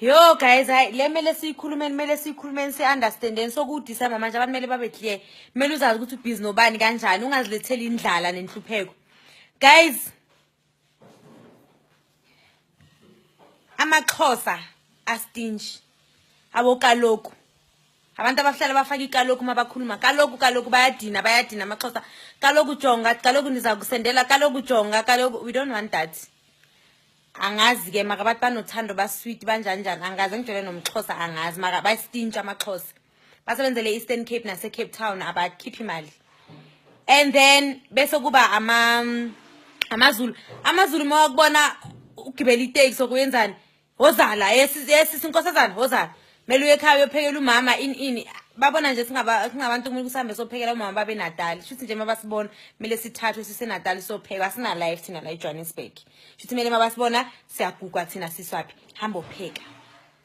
Yo guys, hayi le mele siyikhulumeni, mele siyikhulumeni, si-understandeni. SokuwuDisemba manje, abantu mele babe clear, kumele uzazi ukuthi ubhizi nobani kanjani, ungaziletheli indlala nenhlupheko. Guys, amaXhosa astinji abokaloku, abantu abahlala bafaka ikaloku uma bakhuluma, kaloku kaloku, bayadina, bayadina amaXhosa. Kaloku jonga, kaloku niza kusendela, kaloku jonga, kaloku. We don't want that. Angazi-ke maka bathi banothando, basweet, banjani njani, angazi. Ngijole nomXhosa, angazi maka bayastintsha amaXhosa. Basebenzele e-Eastern Cape nase-Cape Town, abakhiphi imali. And then bese kuba amaZulu. AmaZulu, uma wakubona ugibela iteksi okuyenzani, wozala yesisi inkosazana, wozala, kumele uye ekhaya uyophekela umama, ini ini. Babona nje singabantu kumele kusihambe sophekela umama babe Natali. Shuthi nje mabasibona kumele sithathwe siseNatali sophekwa. Sina-life thina la eJohannesburg. Shuthi kumele mabasibona siyagugwa thina, siswaphi? Hamba opheka,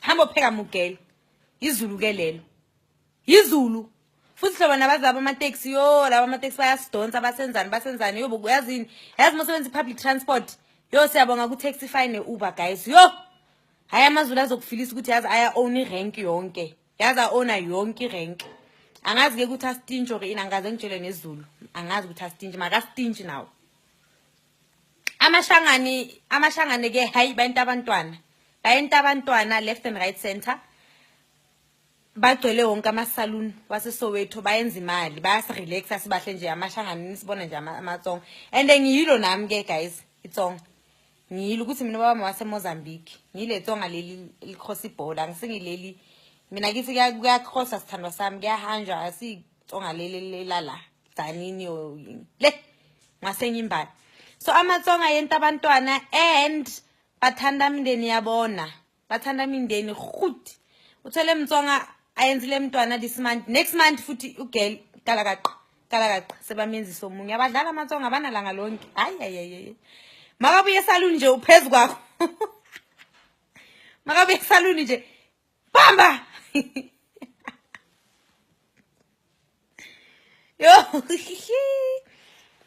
hamba opheka mugele. Izulu ke lelo, izulu futhi hlobo nabazaba amateksi. Yo, laba amateksi bayasidonsa, basenzani, basenzani. Yo, yazini, yazi uma usebenzisa i-public transport, yo, siyabonga ku-Taxify ne-Uber, guys. Yo, hhayi, amaZulu azokufilisa ukuthi yazi aya-own irenki yonke, yazi a-owna yonke irenki. Angazi-ke ukuthi asitintshi or ini, angaze ngitshele nezulu, angazi ukuthi asitintshi, makasitintshi nawo. Amashangani, amashangane-ke, hayi, bayenta abantwana, bayenta abantwana left and right center. Bagcwele wonke amasaluni waseSoweto, bayenza imali, bayasirelaxa, sibahle nje amashangane, nisibona nje amaTsonga. And ngiyilo nami-ke guys iTsonga, ngiyilo ukuthi mina ubaba waseMozambique, ngile Tsonga leli licross ibhola, angisingileli mina kithi kuyacrossa, sithandwa sami, kuyahanjwa, asitsonga leli lala Dzanini le ngasenyimbala. So amaTsonga yenta abantwana and bathanda imindeni yabona, bathanda imindeni. Goed, uthole mtsonga ayenzile mntwana this month, next month futhi ugirl kalakaqa kalakaqa sebamenzisa omunye. Abadlala amaTsonga, abanalanga lonke. Hayi hayi hayi, makabuye esaluni nje uphezu kwakho, makabuye esaluni nje, bamba. Yo,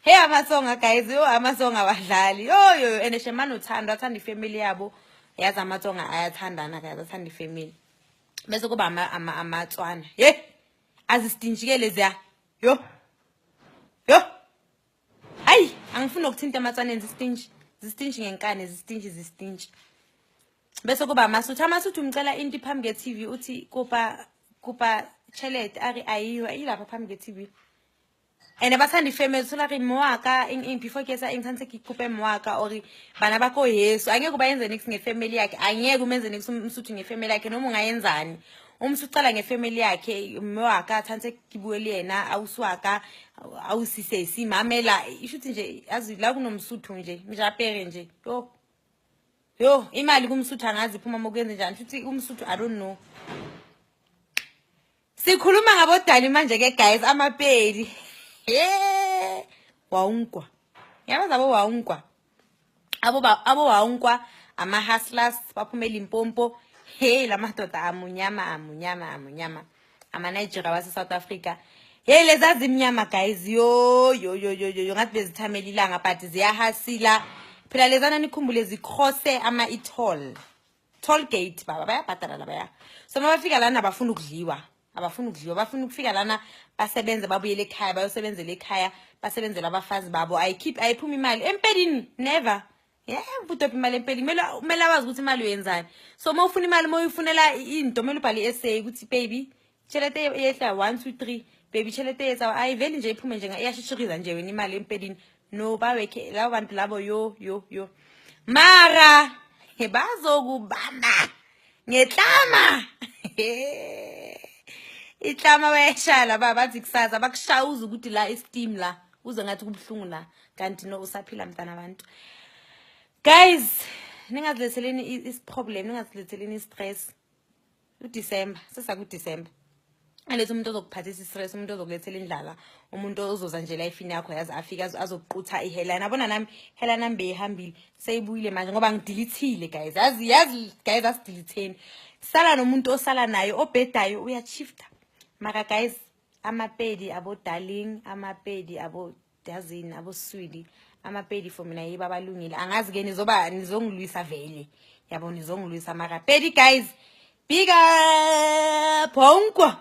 hey, amaTsonga guys, yo, amaTsonga abadlali. Yo yo, and shemane uthando, athanda ifamily yabo. Yazi amaTsonga ayathandana guys, athanda ifamily. Bese kuba amaTswana, ye, azistinjike leziya. Yo yo, hayi, angifuni ukuthinta amaTswaneni, zistinji, zistinji ngenkani, zistinji, zistinji. Bese kuba amaSuthu. AmaSuthu, umcela into phambi ke-TV, uthi kopa kopa chelete, ari ayiyo, ilapha phambi ke-TV. And bathanda ifamily, thola re mwaka eng eng, before ke sa eng, tshwanetse ke kope mwaka or bana ba ko yesu. Angeke ubayenze nix ngefamily yakhe, angeke umenze nix umSuthu ngefamily yakhe, noma ungayenzani. Umsuthu ucala ngefamily yakhe, mwaka tshwanetse ke bue le yena, ausi wa ka, ausisesi mamela. Ishuthi nje yazi la kunomsuthu nje mjapere nje. Yo yo, imali kumsuthu angazi iphuma mokuyenze njani futhi umsuthu, I don't know. Sikhuluma ngabodali manje ke guys, amaPedi. Ye, wawunkwa, yabazi abo wawunkwa, abo wawunkwa, ama-hustlers baphuma eLimpopo. Hey, la madoda amunyama, amunyama, amunyama, ama-Nigeria wase-South Africa. Hey, leza zimnyama guys, yo yo yo yo yo, ngathi bezithamela ilanga, but ziyahasila phela lezana. Nikhumbule zicrosse ama-e-toll, toll gate, baba, bayabhadala labaya. So uma bafika lana abafuna ukudliwa, abafuna ukudliwa, bafuna ukufika lana basebenze, babuyele ekhaya, bayosebenzela ekhaya, basebenzele abafazi babo. Ayikhiphi, ayiphumi imali empelini, never. Yeah, udobha imali empelini, kumele awazi ukuthi imali uyenzani. So uma ufuna imali, uma uyifunela into, kumele ubhale i-essay ukuthi baby, tšhelete yehla 1 2 3, baby, tšhelete yetsa, ayiveli nje iphume nje, iyashishiriza nje wena imali empelini. No, bawekhe labo bantu labo. Yo yo yo, mara bazokubamba ngetlama, itlama bayashaya laba, bathi kusasa bakushawuza ukuthi la isteam la, uze ngathi kubuhlungu la, kanti no, usaphila mntana abantu. Guys, ningaziletheleni isiproblem, ningaziletheleni i-stress. UDisemba, sesakuDisemba, alethi umuntu ozokuphathisa i-stress, umuntu ozokulethela indlala, umuntu ozoza nje lifini yakho, yazi, afike azokuqutha ihairline. Abona nami hairline nami beyihambile, seyibuyile manje ngoba ngidilithile guys. Yazi, yazi guys, asidilitheni. Sala nomuntu osala naye obhedayo, uyashifta. Mara guys, amaPedi abo darling, amaPedi abo yazini, aboswidi, amaPedi for mina yibo abalungile. Angazi ke nizoba nizongilwisa vele. Yabo, nizongilwisa mara. Pedi guys. Big up. Honkwa.